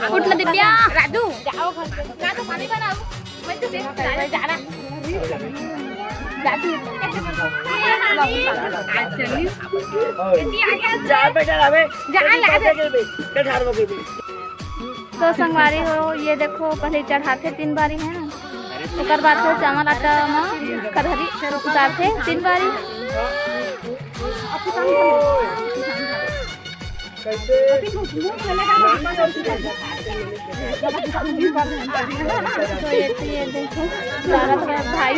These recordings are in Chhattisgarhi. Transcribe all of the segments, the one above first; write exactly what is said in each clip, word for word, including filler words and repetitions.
उठ ना दिव्या। राजू, जाओ घर पे। ना तो पानी बनाओ। मैं तो देख, जा रहा। जा बेटा, अबे। जा, ला दे। के बे, के ठार बके बे। तो संगवारी हो, ये देखो, पहले चढ़ाथे तीन बारी, है ना, ओकर बाद फिर चावल आटा म कढ़री उतारथे तीन बारी। तो ये, ये देखो, सारा तरफ भाई।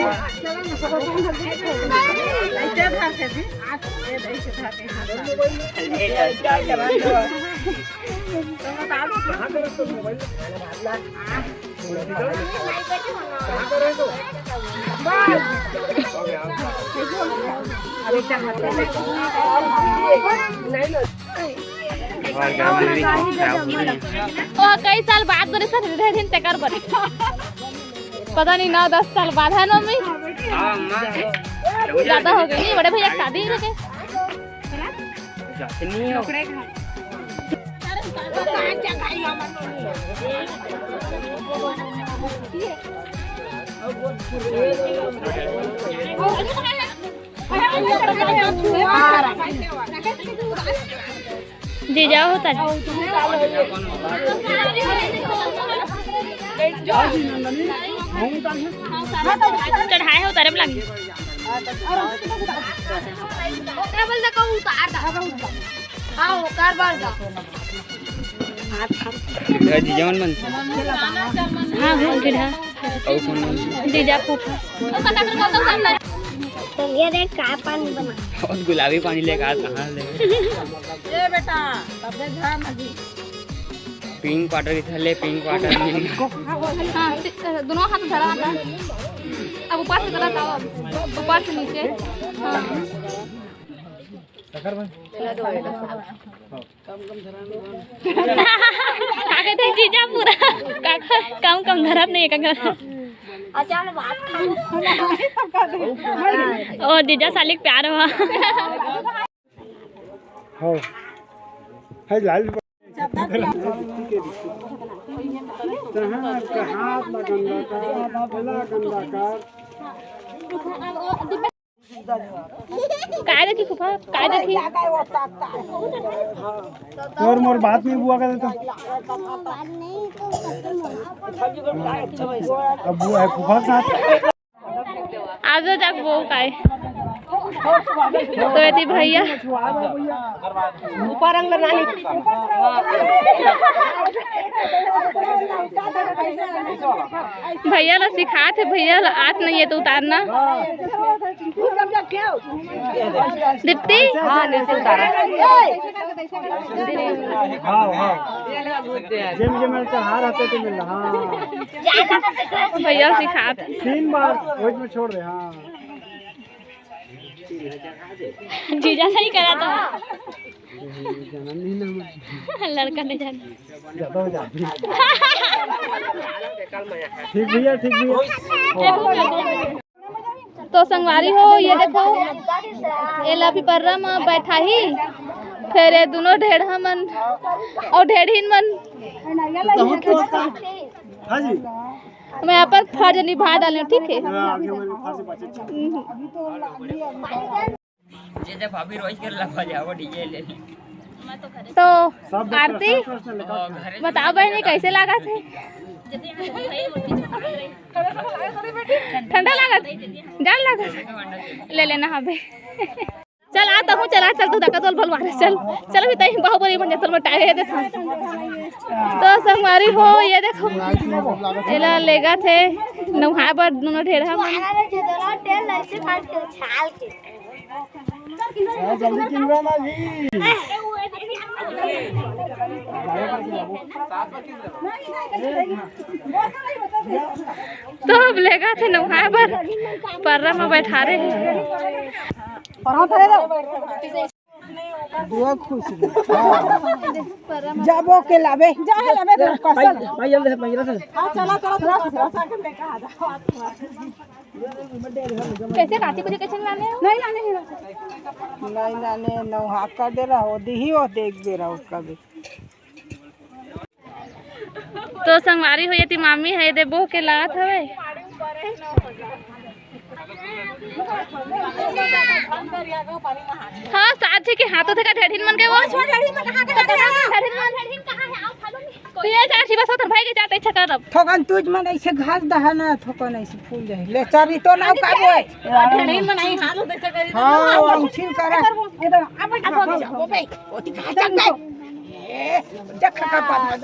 वो कई साल बाद बने सर, रह दिन तेकर बने। पता नहीं, नौ दस साल बाद, है ना मम्मी? हाँ, माँ। ज्यादा हो गई, बड़े भैया की शादी हो गई। जाते नहीं हो। जीजा हो तारे। चढ़ाए हो तारे लगी। ओकरा बोल दे, कहूँ उतार दा। हाँ, उतार बार दा। जीजा मन बनते। हाँ, घूम फिर, हाँ। और कौन कौन सी? जीजा फूफा। तो ये देख, का पानी बना। बहुत गुलाबी पानी लेके आ, कहाँ ले? ए बेटा, तबे ध्यान रखी। पिंक वाटर की थैले, पिंक वाटर। हाँ, ति-, दोनों हाथ धरा था। अब ऊपर से गलत आओ, ऊपर से नीचे। हाँ। का कहते हैं जीजा पूरा का, कम कम धरत नहीं है का? अचार बात। ओ जीजा साली के प्यार हुआ। हाँ। है लाल। कहाँ, कहाँ हाथ ला गंदा कर, ला गंदा कर। काय देखी फूफा, काय देखी? तोर मोर बात नहीं बुआ कर देता। अब वो है फूफा के साथ। आज जाक वो काय? तो एती भैया। ऊपर रंग लगा ली। भैया ला सिखात हे, भैया ला आत नहीं है तो उतारना। दीप्ति? हाँ, नीचे उतारा। हाँ, हाँ। जेम जेम चढ़ा रहते तो मिल रहा। हाँ। भैया सिखात। तीन बार वही में छोड़ दे, हाँ। जीजा सही करा तो। लड़का नहीं जाना। ज्यादा हो जाती है। ठीक भैया, ठीक भैया। तो संगवारी हो, ये देखो, एला पिपर्रा म बैठाही, फिर ये दोनों ढेढ़ा मन और ढेढ़ीन मन। हाँ जी। मैं अपन फर्ज निभा डाले हूँ, ठीक है। हाँ, अभी हमारे फर्ज बचे। हम्म। जे जब भाभी रोज कर लगा जाओ, डीजे ले ली। तो आरती, बताओ बहनी, कैसे लागत हे? ठंडा लागत, जाड़ लागत। ले लेना हबे। चल आ, तहूँ चल आ, चल तू दका तोल भलवारे चल। चल भी तई बाहुबली बन जा, तोल बटाए दे। तो संगवारी हो, ये देखो, एला लेगथे नहाए बर दोनों ढेढ़ा मन। हाँ, जल्दी किनबे ना जी। तो अब लेगथे नहाए बर, पर्रा म बैठारे हे। दुआ खुश रहे। हाँ। जाबो के लाबे। जा हे लाबे रे, भाई, कसल। भाई, जल्दी से, भाई, जल्दी से। हाँ, चला, चला, चला, चला, चला, के लेके आ जा। कैसे काची मुझे कैसे लाने हो? नहीं लाने, नहीं लाने। नहीं लाने, नौहा कर दे रहा हो, दी ही हो, देख दे रहा हो कभी। तो संगवारी हो, ये ती मामी है, दे बोह के लात हवे। हाँ, साझी के हाथों थे का ढेढ़िन मन के वो। ढेढ़िन मन, ढेढ़िन कहाँ है? आओ, follow me। तो ये चाची बस होत भाई के जाते अच्छा करब। थोकन तुझ मन ऐसे घास दहा ना, थोकन ऐसे फूल जाए। ले चारी तो ना का बोए। ढेढ़िन मन आई हाल होते करी। हाँ, उछिल करा। एकदम अब वो बे, ओती कहाँ चल गए? ए, देख का बात।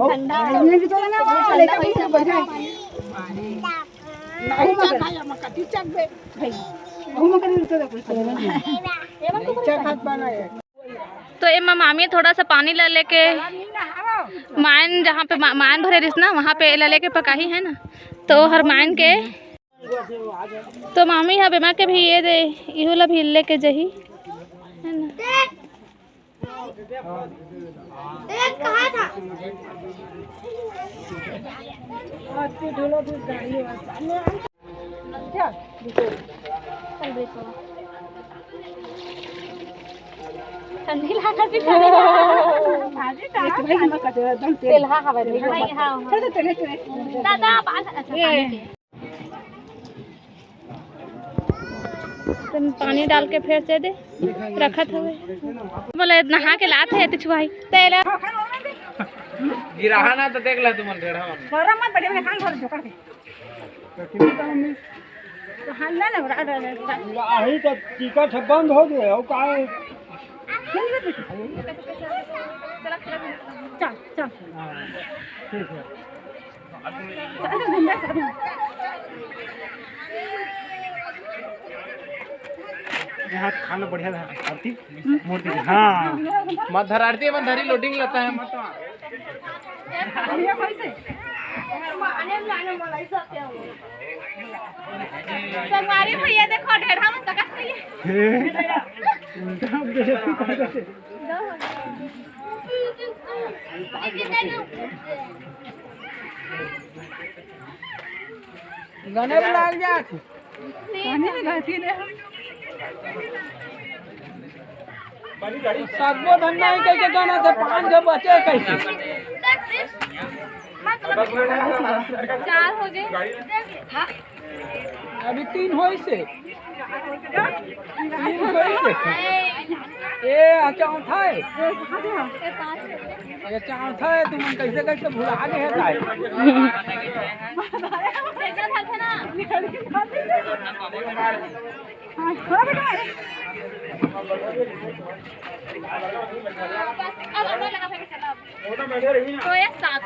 ठंडा। ये भी तो ना, वो लेकर भी सब बैठा है। नहीं, चल भाई, हम कति चल बे। भाई, हम कर तो देखो। चल, हाथ बना है। तो एमा मामी थोड़ा सा पानी ला लेके मायन, जहाँ पे मा-, मायन भरे रिस ना, वहाँ पे ला लेके पकाही है ना, तो हर मायन के, तो मामी हा बेमा के भी ये दे, इहू ला भी लेके जही, है ना। ठंडी लागत है, ठंडी लागत है। भाजी का? एक भाई हम कर दे, एकदम तेल। तेल, हाँ, हाँ, भाई, भाई, हाँ, हाँ। चल, चल, चल, चल। दादा, बाल, अच्छा, पानी के। तुम पानी डाल के फिर से दे, रखत हवे। बोले, नहा के लात है, तो छुआई। तेल। गिराहा ना तो देख ले तुमन, ढेढ़ा मन। गरम मत, बढ़िया में खान भर जोकर के। तो हम ना, ना, रा-, रा-, रा-, रा-, आही तो टिकट है, बंद हो गए, और का है? चल, चल। हाँ, ठीक है। यहाँ खाना बढ़िया था, आरती मूर्ति की। हाँ। मत धर आरती, मत धरी, loading लेता है, मत। संगवारी भैया देखो, ढेढ़ा में सकत नहीं है। उल्टा हम देखे। गाने में लाग जा। गाने में गाती ने। सबो धन नहीं कह के गाना था, पाँच गो बचे कैसे? चार हो गए। अभी तीन होइसे। तीन होइसे। ए, आ चौथा है। ये चौथा है, तुमन कैसे कैसे भुला गए हैं भाई? तो ये सात।